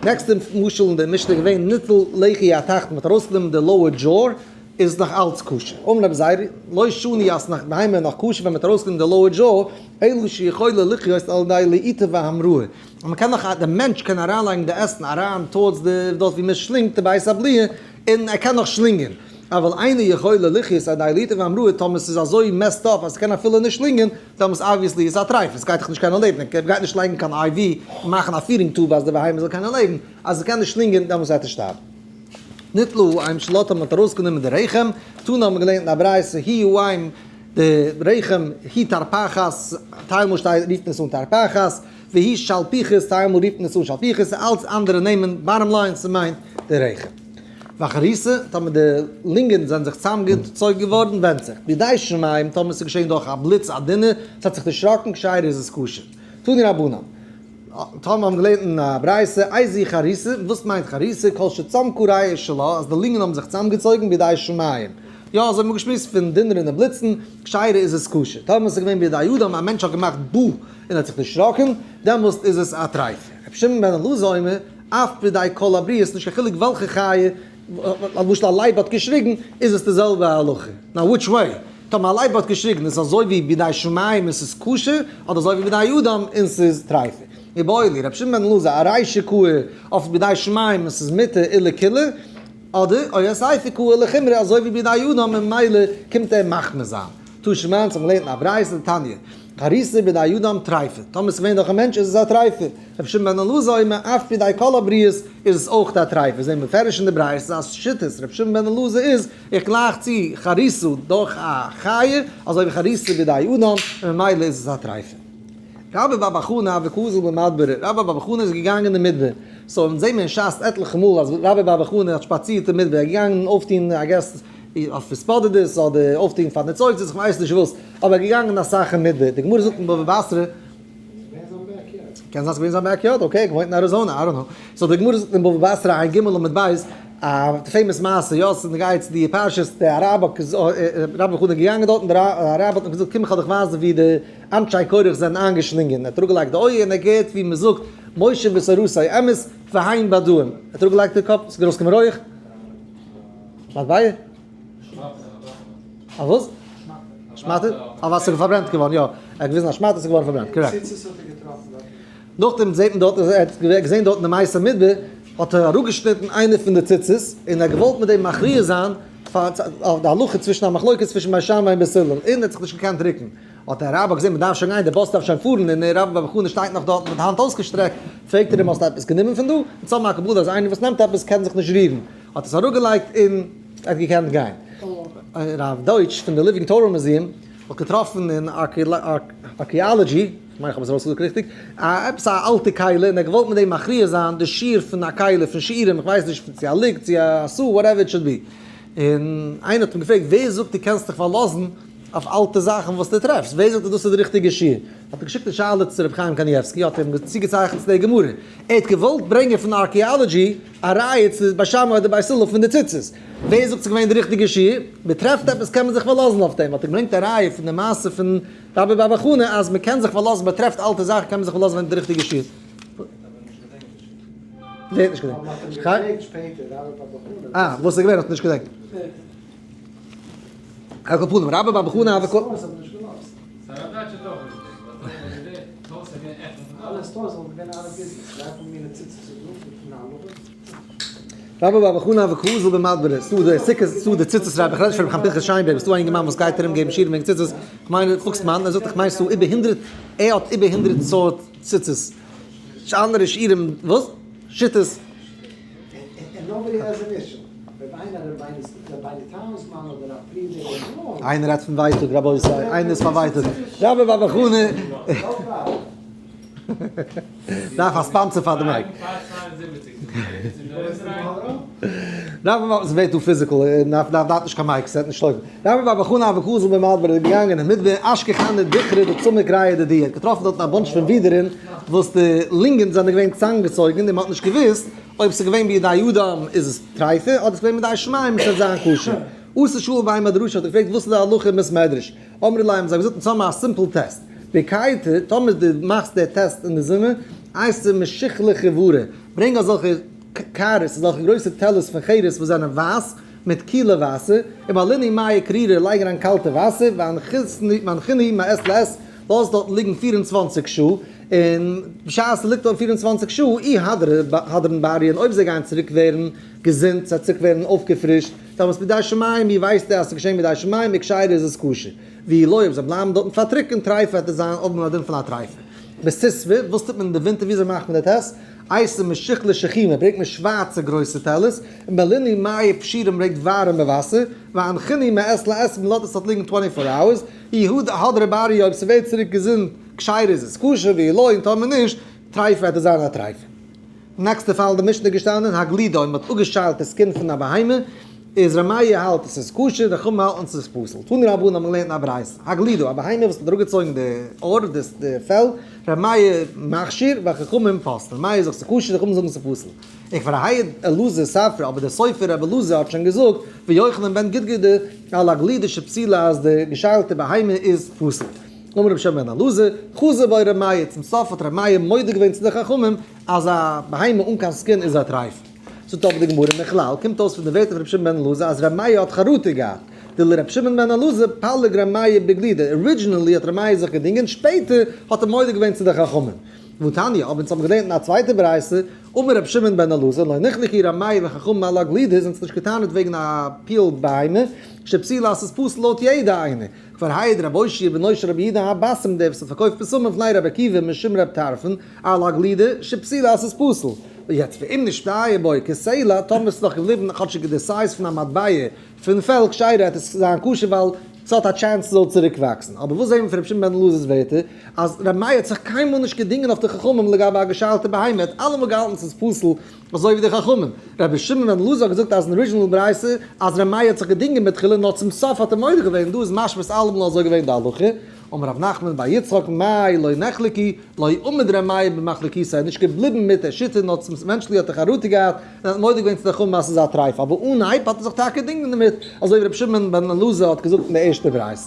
next ע משל אין די משנה איז געווען ניטל לחי התחתון, מען האט ארויסגענומען די lower jaw, איז נאך אלץ כשר. אמר רבי זירא, לא שנו אז נאך בהמה איז נאך כשר ווען מען האט ארויסגענומען די lower jaw, אלא שיכולה לחיות על ידי ליעיטה והמראה. אז מען קען נאך, די מענטש קען אריינלייגן די עסן אריין towards די, דארט ווי מען שלינגט די בית הבליעה, און ער קען נאך שלינגען. אבל אינו יכולה לחיות על ידי ליעיטה והמראה, טאמער ס'איז אזוי messed up אז ס'קען אפילו נישט שלינגען, דעמאלס obviously איז עס א טרייף, עס גייט דאך נישט קענען לעבן, ער גייט נישט לייגן קיין IV און מאכן א feeding tube אז די בהמה זאל קענען לעבן, אז עס קען נישט שלינגען דעמאלס וועט ער שטארבן. ניטלו אם שלטה מען האט ארויסגענומען די רחם, תנא האט מען געלערנט אין א ברייתא היא האם די רחם היא תרפחת, טיילמאל שטייט רופט מען עס אן תרפחת, והיא שלפוחית טיילמאל רופט מען עס אן שלפוחית, אלץ אנדערע נעמען, bottom line ס'מיינט די רחם. ואחריתא, טאמער די לונגען זענען זיך צוזאמגעצויגן געווארן, ווענדט זיך. בידי שמים, טאמער ס'איז געשען דורך א בליץ א דונער, ס'האט זיך דערשראקן, כשרה איז עס כשר. תנו רבנן. טאמער האבן געלערנט אין א ברייתא, איזו חריתא, וואס מיינט חריתא? כל שצמקה ריאה שלה, אז די לונגען האבן זיך צוזאמגעצויגן בידי שמים. יא, אזוי האט מען געשמועסט פון דונערן און בליצן, כשרה איז עס כשר. טאמער ס'איז געווען בידי אדם, א מענטש האט געמאכט בו און האט זיך דערשראקן, דעמאלסט איז עס א טרייפה. רבי שמעון בן אלעזר אומר, אף בידי כל הבריות, נישט קיין חילוק וועלכע חיה, למשל א לייב האט געשריגן, איז עס די זעלבע הלכה. now which way? טאמער א לייב האט געשריגן איז עס אזוי ווי בידי שמים און ס'איז כשר, אדער אזוי ווי בידי אדם און ס'איז טרייפה. איבעיא להו, רבי שמעון בן אלעזר, ארישא קאי אויף בידי שמים עס איז מותר לקולא, אדער או אסיפא קאי לחומרא אזוי ווי בידי אדם און ממילא קומט ער מחמיר זיין. תא שמע, אונז האבן געלערנט אין א ברייתא, תניא, חריתו בידי אדם טריפה, טאמער עס איז געווען דורך א מענטש איז עס א טריפה, רבי שמעון בן אלעזר אומר אף בידי כל הבריות איז עס אויך א טריפה, זעהן מיר מפרש אין די ברייתא אז שיטת רבי שמעון בן אלעזר איז איך גלייך צו חריתו דורך א חיה אזוי ווי חריתו בידי אדם און ממילא איז עס א טריפה. רבה בר בר חנה הוה קאזיל במדברא, רבה בר בר חנה איז געגאנגען אין מדבר, so אונז זעהן מיר אין שס עטליכע מאל אז רבה בר בר חנה האט שפאצירט אין מדבר, ער איז געגאנגען אויפטוהן I guess אויף התבודדות אדער אויפטוהן פאר ניצוצות איך ווייס נישט וואס, אבער ער איז געגאנגען אסאך אין מדבר, די גמרא זאגט אין בבא בתרא, קען זיין ס'איז געווען זיין backyard, okay, געוואוינט אין אריזאנע, I don't know, so די גמרא זאגט אין בבא בתרא ע"ג עמוד ב', א famous מעשה, יא, ס'איז נוגע צו די פרשת, די אראבער, רבה בר חנה איז געגאנגען דארט און דער אראבער האט אים געזאגט קום איך וועל דיך ווייזן ווי די אנשי קרח זענען איינגעשלינגען, ער האט אראפגעלייגט די אויער און ער געהערט ווי מען זאגט משה ותורתו אמת והן בדאים, ער האט אראפגעלייגט די קאפ, ס'איז ארויסגעקומען רויעך. מטבע? א וואס? שמאטע? א וואסער איז פארברענט געווארן, יא. ער האט געוויזן א שמאטע, ס'איז געווארן פארברענט, correct. נאכדעם זעט מען דארט, ער האט געזען דארט אין די מתי מדבר, האט ער אראפגעשניטן איינע פון די ציצית, און ער האט געוואלט מיט דעם מכריע זיין פאר די הלכה צווישן א מחלוקת צווישן בית שמאי און בית הלל, און ער האט זיך נישט געקענט רוקן. האט דער רבי געזען מ'דארף שוין גיין, דער באס דארף שוין פארן, און דער רבה בר בר חנה שטייט נאך דארט מיט די האנט אויסגעשטרעקט, פרעגט ער אים האסטו עפעס גענומען פון דא? אונז האבן א קבלה אז איינער וואס נעמט עפעס קען זיך נישט רירן, האט עס אראפגעלייגט און ער האט געקענט גיין. הרב דויטש פון די Living Torah Museum האט געטראפן אין archaeology, כ'מיין כ'האב עס ארויסגעזאגט ריכטיג, א עפעס א אלטע כלי און ער האט געוואלט מיט דעם מכריע זיין די שיעור פון א כלי פון שיעורים, כ'ווייס נישט צו א לוג צו א סאה whatever it should be. און איינער האט אים געפרעגט ווער זאגט דו קענסט דיך פארלאזן אויף אלטע זאכן וואס דו טרעפסט, ווער זאגט אז דאס איז די ריכטיגע שיעור? האט ער געשיקט די שאלה צו רבי חיים קנייבסקי, האט ער אים צוגעצייכנט צו די גמרא, ער האט געוואלט ברענגען פון archaeology א ראיה צו בית שמאי אדער בית הלל פון די ציצית, ווער זאגט ס'איז געווען די ריכטיגע שיעור? מען טרעפט עפעס קען מען זיך פארלאזן אויף דעם, האט ער געברענגט א ראיה פון די מעשה פון רבה בר בר חנה אז מען קען זיך פארלאזן, מען טרעפט אלטע זאכן קען מען זיך פארלאזן ווען די ריכטיגע שיעור. ווער האט נישט געדענקט? אה, וואס איז געווען האט נישט געדענקט. על כל פנים, רבה בר בר חנה הוה קא. רבה בר בר חנה הוה קאזיל במדברא, ס'דא די סוכות, ס'דא די ציצית רבי, איך רעד נישט פון רבי חיים פנחס שיינבערג, ס'דא א אינגערמאן וואס גייט ארום געבן שיעורים וועגן ציצית, כ'מיין פוקסמאן, ער זאגט איך מיין ס'דא איבער הונדרעט, ער האט איבער הונדרעט סארט ציצית, אנדערע שיעורים, וואס? שיטות. איינער רעדט פון ווייטאג רבותי, איינער איז פארווייטאגט, רבה בר בר חנה דארף א sponsor פאר די mic. רבה בר, ס'ווערט דא physical, מ'דארף נישט קיין mic, ס'וועט נישט לויפן. רבה בר בר חנה הוה קאזיל במדברא איז געגאנגען אין מדבר אשכח הנהו דכרי דצמק ריעא דידהו, האט געטראפן דארטן א bunch פון ווידערן וואס די לונגען זענען געווען צוזאמגעצויגן און מ'האט נישט געוואוסט אויב ס'איז געווען בידי אדם איז עס טרייפה אדער ס'איז געווען בידי שמים עס וועט זיין כשר. אתא שאיל בי מדרשא האט ער געפרעגט וואס איז די הלכה אין בית מדרש? אמרי ליה האבן זיי געזאגט אונז האבן א simple test. בקייטא, טאמער דו מאכסט די טעסט אין די זומער, אייתי משיכלי חיורא, ברענג אזעלכע קערות, אזעלכע גרויסע טעלערס פון חרס וואס זענען ווייס, מיט קילע וואסער, ומלינהו מיא קרירי, לייג אריין קאלטע וואסער, והנחינהו מעת לעת, לאז דארטן ליגן 24 שעה, און בשעת ס'ליגט דארט 24 שעה, אי הדרן בריין, אויב זיי גייען צוריק ווערן געזונט, זיי צוריק ווערן אויפגעפרישט, דאמאלס בידי שמים, ווי ווייסטו אז ס'איז געשען בידי שמים, וכשירה איז עס כשר. ואי לא, אויב זיי בלייבן דארטן פארטריקענט, טריפה וועט עס זיין אויב מען האט דין פון א טריפה. בסיסבא, וואס טוט מען אין די ווינטער, וויאזוי מאכט מען די טעסט? אייתי משיכלי שיחומי, ברענגט מען שווארצע גרויסע טעלערס, ומלינהו מיא פשירי ברענגט ווארעמע וואסער, והנחינהו מעת לעת, מען לאזט עס דארט ליגן 24 hours, אי הדרי בריאי אויב ס'ווערט צוריק געזונט כשירה איז עס כשר, ואי לא און טאמער נישט, טריפה וועט עס זיין א טריפה. נעקסטע פאל די משנה איז געשטאנען הגלידה אויב מ'האט אפגעשיילט די skin פון א בהמה איז ר' מאיר האלט עס איז כשר די חכמים האלטן ס'איז פסול. תנו רבנן האבן געלערנט אין א ברייתא הגלידה א בהמה וואס מ'האט אראפגעצויגן די אור די פעל ר' מאיר מכשיר והחכמים פוסלין ר' מאיר זאגט ס'איז כשר די חכמים זאגן ס'איז פסול. וכבר העיד אלעזר ספרא אבער דער סופר רבי אלעזר האט שוין געזאגט ויוחנן בן גדגדה על הגלידה שפסולה אז די געשיילטע בהמה איז פסול. אמר רבי שמעון בן אלעזר, חזר בו ר' מאיר, צום סוף האט ר' מאיר מודה געווען צו די חכמים אז א בהמה אן קיין skin איז א טרייף. זאגט אבער די גמרא, מכלל, קומט אויס פון די ווערטער פון רבי שמעון בן אלעזר אז ר' מאיר האט חרטה געהאט, דלרבי שמעון בן אלעזר פליג ר' מאיר בגלידה, originally האט ר' מאיר זיך געדינגען, שפעטער האט ער מודה געווען צו די חכמים. והתניא, אבער אונז האבן געלערנט אין א צווייטע ברייתא, אמר רבי שמעון בן אלעזר, לא נחלקו ר' מאיר וחכמים על הגלידה, זענען זיך נישט געטענה'ט וועגן א פיל בהמה, שפסולה אז ס'איז פסול לויט יעדע איינער. כבר העיד רבי אושעיא בנו של רבי יהודה הבשם דער וואס האט פארקויפט בשמים לפני רבי עקיבא משום רבי טרפון, על הגלידה, שפסולה אז ס'איז פסול. יעצט ואם נשתייר בו כסלע, טאמער ס'איז נאך געבליבן כאטשיג די size פון א מטבע פון פעל כשרה העט עס זיין כשר ווייל ס'האט א chance ס'זאל צוריק וואקסן. אבער וואס זעהן מיר פון רבי שמעון בן אלעזר'ס ווערטער? אז רבי מאיר האט זיך קיינמאל נישט געדינגען אויף די חכמים לגבי א געשיילטע בהמה, ער האט אלעמאל געהאלטן ס'איז פסול אזוי ווי די חכמים. רבי שמעון בן אלעזר האט געזאגט אז אין original ברייתא אז רבי מאיר האט זיך געדינגען מתחילה נאר צום סוף האט ער מודה געווען, דא איז משמע ס'איז אלעמאל אזוי געווען די הלכה. אמר רב נחמן בר יצחק מאי לא נחלקו לא עמד ר' מאיר במחלוקתו, ער איז נישט געבליבן מיט דער שיטה נאר צום eventually האט ער חרטה געהאט און האט מודה געווען צו די חכמים אז ס'איז א טרייף אבער אנהייב האט ער זיך טאקע געדינגען דערמיט אזוי ווי רבי שמעון בן אלעזר האט געזאגט אין די ערשטע ברייתא.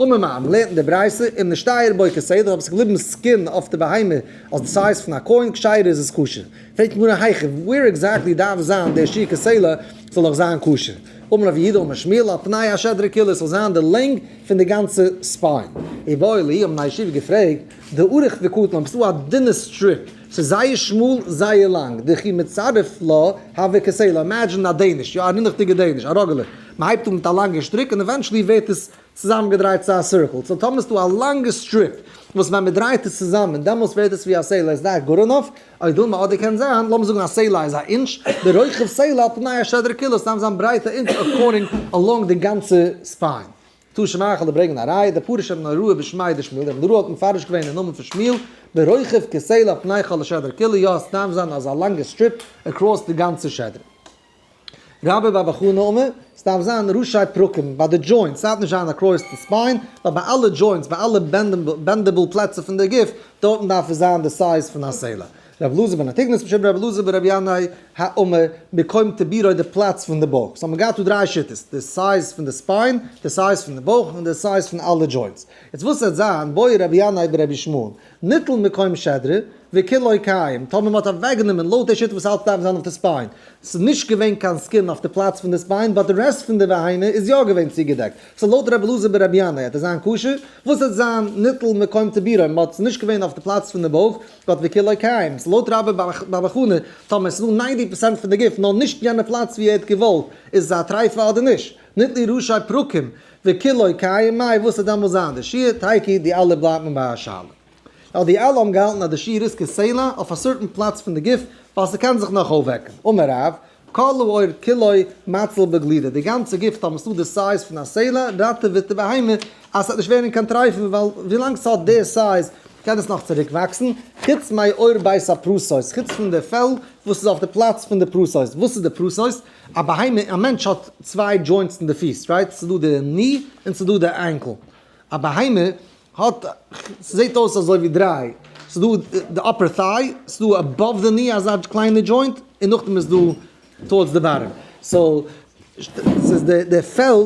אמר מר, מ'לערנט אין די ברייתא אם נשתייר בו כסלע אויב ס'איז געבליבן skin אויף די בהמה אז די size פון א coin כשרה איז עס כשר. פרעגט די גמרא היכא where exactly דארף זיין דער שיעור כסלע זאל נאך זיין כשר? אמר רב יהודה אמר שמואל על פני השדרה כולה ס'זאל זיין די לענג פון די גאנצע spine. איבעיא להו האבן בני ישיבה געפרעגט, דאריך וקטין אויב ס'דא א דינע strip, ס'איז זייער שמאל זייער לאנג, דכי מצטרף לה הוי כסלע, imagine א Danish, יא א רינדעכדיגע Danish, א ראגעלע, מ'הייבט אן מיט א לאנגע שטריק און eventually ווערט עס צוזאמגעדרייט צו א circle, so טאמער איז דא א לאנגע strip וואס ווען מ'דרייט עס צוזאמען דעמאלס ווערט עס ווי א סלע איז that good enough? או דילמא אדער קען זיין, לאמיר זאגן א סלע איז א אינטש, די רוחב סלע על פני השדרה כולה, ס'דארף זיין ברייט א אינטש according along די גאנצע spine. תא שמע כ'וועל דיר ברענגען א ראיה, דפרש רב נהוראי בשמיה דשמואל, רב נהוראי האט מפרש געווען אין נאמען פון שמואל, ברוחב כסלע על פני כל השדרה כולה, יא עס דארף זיין אזא לאנגע strip across די גאנצע שדרה. רבה בר בר חנה אמר, ס'דארף זיין ראשי פרקים ביי די joints, ס'דארף נישט זיין across די spine, נאר ביי אלע joints, ביי אלע bendable פלעצער פון די גוף, דארטן דארף עס זיין די size פון א סלע. ר' אלעזר בן אנטיגנוס משום ר' אלעזר ברבי ינאי האמר, מקום טבורו די פלאץ פון די בויך. so האבן מיר געהאט דא דריי שיטות, די size פון די spine, די size פון די בויך, און די size פון אלע joints. יעצט וואס וועט זיין, בעי רבי ינאי ברבי ישמעאל, ניטל מקום שדרה, וכולו קיים, טאמער מ'האט אוועקגענומען לויט די שיטה וואס האלט ס'דארף זיין אויף די spine, ס'איז נישט געווען קיין skin אויף די פלאץ פון די spine but די rest פון די בהמה איז יא געווען צוגעדעקט, so לויט רבי אלעזר ברבי ינאי העט עס זיין כשר, וואס העט זיין ניטל מקום טבורו, מ'האט ס'איז נישט געווען אויף די פלאץ פון די בויך, but וכולו קיים, so לויט רבה בר בר חנה, טאמער ס'איז דא ninety percent פון די גוף נאר נישט יענע פלאץ ווי ער האט געוואלט, איז עס א טריפה אדער נישט? ניטלו ראשי פרקים וכולו קיים מאי וואס העט דעמאלס זיין די שיעור? תיקו די אלע בלייבט מען ביי א שאלה. ווייל די אלע האבן געהאלטן אז די שיעור איז כסלע אויף א certain פלאץ פון די גוף ווייל ס'קען זיך נאך אויפוועקן. אמר רב, כל העור כולו מציל בגלידה, די גאנצע גוף טאמער ס'דא די size פון א סלע ראטעוועט די בהמה אז ס'וועט נישט ווערן קיין טרייפן ווייל ווילאנג ס'האט די size קען עס נאך צוריק וואקסן, חוץ מעור בית הפרסות, חוץ פון די פעל וואס איז אויף די פלאץ פון די פרסות, וואס איז די פרסות? א בהמה, א מענטש האט צוויי joints אין די פיס, right? ס'דא די knee און ס'דא די ankle. א בהמה האט, ס'זעט אויס אזוי ווי דריי, ס'איז דא די upper thigh, ס'איז דא above די knee אזא קליינע joint, און נאכדעם איז דא towards די bottom, so ס'איז די די פעל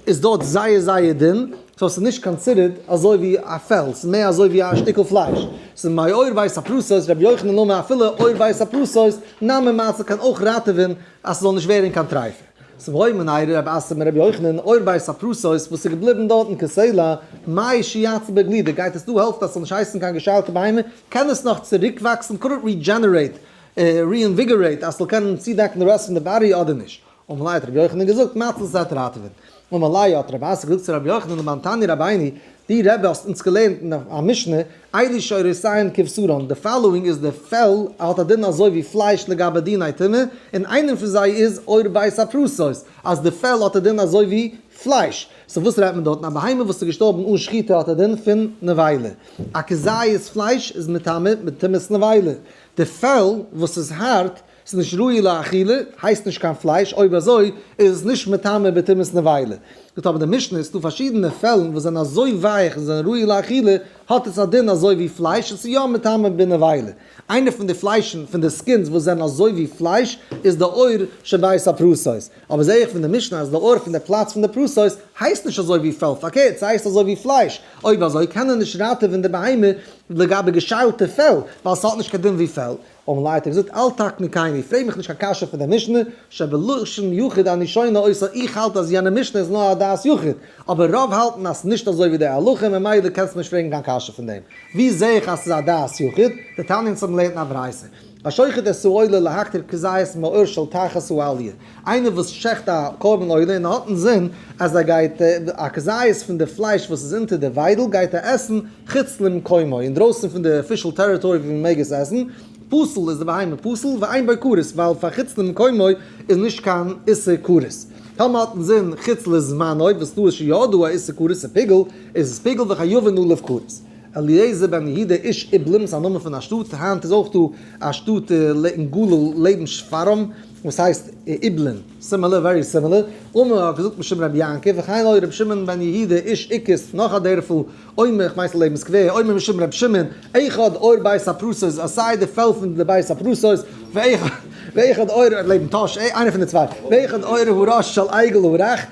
איז דארט זייער זייער דין, so ס'איז נישט considered אזוי ווי א פעל, ס'איז מער אזוי ווי א שטיקל פלייש, ס'איז מעור בית הפרסות, רבי יוחנן אמר אפילו עור בית הפרסות, נמי מציל קען אויך ראטעווען אז ס'זאל נישט ווערן קיין טרייפה. ס'ברויך מען אייער רבי אסי מיט רבי יוחנן, עור בית הפרסות וואס איז געבליבן דארטן כסלע, מהו שיציל בגלידה, גייט עס דא העלפט אז ס'זאל נישט הייסן קיין געשיילטע בהמה, קען עס נאך צוריקוואקסן, could it regenerate, reinvigorate, אז ס'זאל קענען צודעקן די rest פון די body אדער נישט? אמר ליה האט רבי יוחנן געזאגט, מציל ס'וועט ראטעווען. אמר ליה האט רבי אסי געזאגט צו רבי יוחנן למאן תני רבינו, דו רבי האסט אונז געלערנט אין א משנה, אלו שעורותיהן כבשרן, די following איז די פעל האט א דין אזוי ווי פלייש לגבי דיני טומאה, און איינער פון זיי איז עור בית הפרסות, אז די פעל האט א דין אזוי ווי פלייש. so וואס רעדט מען דארטן? א בהמה וואס איז געשטארבן אן שחיטה האט א דין פון נבילה. א כזית פלייש איז מטמא מיט טומאת נבילה. די פעל וואס איז הארט ס'איז נישט ראוי לאכילה, הייסט נישט קיין פלייש, אויב אזוי איז עס נישט מטמא בטומאת נבילה. זאגט אבער די משנה, ס'דא פארשידענע פעלן וואס זענען אזוי ווייך און זענען ראוי לאכילה, האט עס א דין אזוי ווי פלייש און ס'איז יא מטמא בנבילה. איינע פון די פליישן פון די skins וואס זענען אזוי ווי פלייש איז די עור שבית הפרסות. אבער זעה איך פון די משנה אז די עור פון די פלאץ פון די פרסות הייסט נישט אזוי ווי פעל, פארקערט ס'הייסט אזוי ווי פלייש, אויב אזוי קען ער נישט ראטעווען די בהמה לגבי געשיילטע פעל, ווייל ס'האט נישט קיין דין ווי פעל. אמר ליה האט ער געזאגט אל תקני פרעג מיך נישט קיין קשיא פון דער משנה, שבלשון יחיד אני שונה אותה, איך האלט אז יענע משנה איז נאר א דעת יחיד, אבער רוב האלטן אז ס'נישט אזוי ווי די הלכה ממילא קענסטו נישט פרעגן קיין קשיא. קשיא פון דעם. ווי זע איך אז ס'איז א דעת יחיד? דתניא, אונז האבן געלערנט אין א ברייתא. השוחט את העולה להקטיר כזית מעור של תחת העליה. איינער וואס שעכט א קרבן עולה און האט אינזין אז ער גייט א כזית פון די פלייש וואס איז אונטער די וויידל גייט ער עסן חוץ למקומו, אינדרויסן פון די official territory ווי מ'מעג עס עסן, פסול איז די בהמה פסול ואין בו כרת ווייל פאר חוץ למקומו איז נישט קיין איסור כרת. טאמער האט אינזין חוץ לזמנו וואס דא איז שוין יא דא א איסור כרת און פיגול איז עס פיגול וחייבין עליו כרת. אליעזר בן יהודה איש איבלים איז א נאמען פון א שטאט, היינט איז אויך דא א שטאט אין גליל לעבן שפרעם וואס הייסט איבלין, similar, very similar, אמר האט געזאגט משום רבי יעקב, וכן היה רבי שמעון בן יהודה איש עיקוס, נאך א דערפל, אומר, איך מיין ס'איז לעבן סקווער, אומר משום רבי שמעון, אחד עור בית הפרסות, אז סיי די פעל פון די בית הפרסות, ואחד עור, לעבן טאהש, איינער פון די צוויי, ואחד עור הראש של עגל הרך,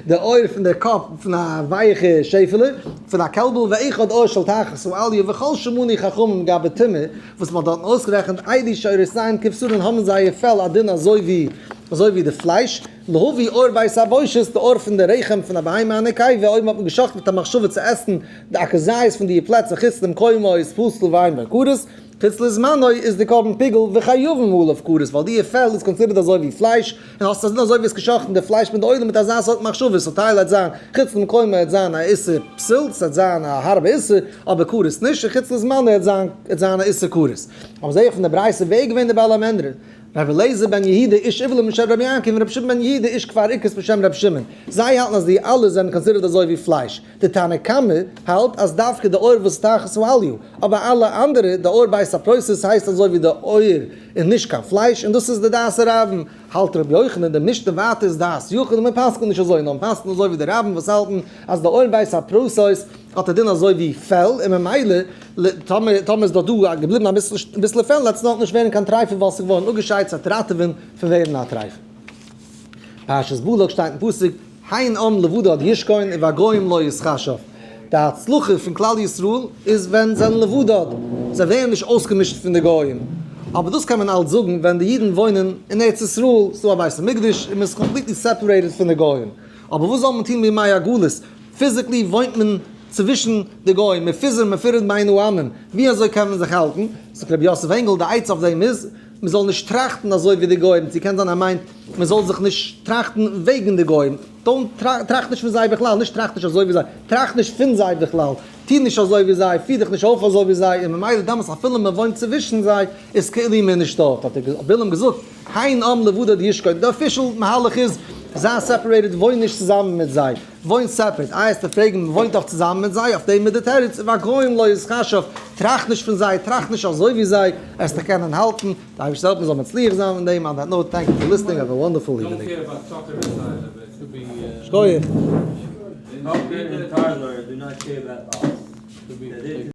די עור פון די קאפ פון א ווייעכע שעפעלע, פון א קעלבל, ואחד עור של תחת העליה, וכל שמנו חכמים גבי טומאה, וואס מ'האט דארטן אויסגערעכנט, אלו שעורותיהן כבשרן האבן זייער פעל א דין אזוי ווי אזוי ווי די פלייש, להביא עור בית הבושת, די עור פון די רחם פון א בהמה א נקבה, אויב מ'האט געשחט מיט א מחשבה צו עסן די א כזית פון די פלעצער חוץ למקומו איז פסול ואין בו כרת. חוץ לזמנו איז די קרבן פיגול וחייבים עליו כרת ווייל די פעל איז considered אזוי ווי פלייש און האסט א זין אזוי ווי עס געשאכטן די פלייש מיט די עולה מיט אזא סארט מחשבה סאו טייל העט זיין חוץ למקומו העט זיין א איסור פסול ס'העט זיין א הארבע איסור אבער כרת נישט און חוץ לזמנו העט זיין העט זיין א איסור כרת אבער זעה איך פון די ברייתא ווער איז געווען די בעל המנדרא רבי אליעזר בן יהודה איש איבלים בשם רבי יעקב און רבי שמעון בן יהודה איש כפר עיקוס בשם רבי שמעון זיי האלטן אז די אלע זענען considered אזוי ווי פלייש. די תנא קמא האלט אז דווקא די עור וואס תחת העליה, אבער אלע אנדערע, די עור בית הפרוסת הייסט אזוי ווי די עור און נישט קיין פלייש, און דאס איז די דעת הרבים, האלט רבי יוחנן, די משנה ווייטער איז דעת יחיד און מען פסק'נט נישט אזוי, נאר מען פסק'נט אזוי ווי די רבים וואס האלטן אז די עור בית הפרוסת האט א דין אזוי ווי פעל, און ממילא טאמער טאמער איז דארט דא געבליבן אביסל פעל וועט עס נאך נישט ווערן קיין טרייפה ווייל ס'איז געווארן אפגעשיידט ס'וועט ראטעווען פון ווערן א טרייפה. פרשת בלק שטייט אין פסוק, הן עם לבדד ישכון ובגוים לא יתחשב. די הצלחה פון כלל ישראל איז ווען זיי זענען לבדד, זיי ווערן נישט אויסגעמישט פון די גוים. אבער דאס קען מען אלץ זאגן ווען די אידן וואוינען אין ארץ ישראל, ס'איז דא א בית המקדש און מ'איז completely separated פון די גוים. אבער וואס זאל מען טון בימי הגלות? physically וואוינט מען צווישן די גוים, מפוזר ומפורד בין העמים, ווי אזוי קען מען זיך האלטן? זאגט רבי יוסף ענגעל, די עצה אויף דעם איז, מען זאל נישט טראכטן אזוי ווי די גוים, צו קען זיין ער מיינט מען זאל זיך נישט טראכטן וועגן די גוים, don't טראכט נישט פון זיי בכלל, נישט טראכט נישט אזוי ווי זיי, טראכט נישט פון זיי בכלל, טו נישט אזוי ווי זיי, פיר דיך נישט אויף אזוי ווי זיי, און ממילא דאמאלס אפילו מען וואוינט צווישן זיי איז כאילו מען נישט דארט, האט דער בלעם געזאגט, הן עם לבדד ישכון, די official מהלך איז, זיי separated, וואוין נישט צוזאמען מיט זיי. וואוין separate, איי עסטו פרעגן מען וואוינט דאך צוזאמען מיט זיי, אויף דעם איז די תירוץ, ובגוים לא יתחשב, טראכט נישט פון זיי, טראכט נישט אזוי ווי זיי, עסט דיך קענען האלטן, די אייבערשטער זאל העלפן מען זאל מצליח זיין אין דעם, on that note, thank you for listening, have a wonderful evening. שכוח.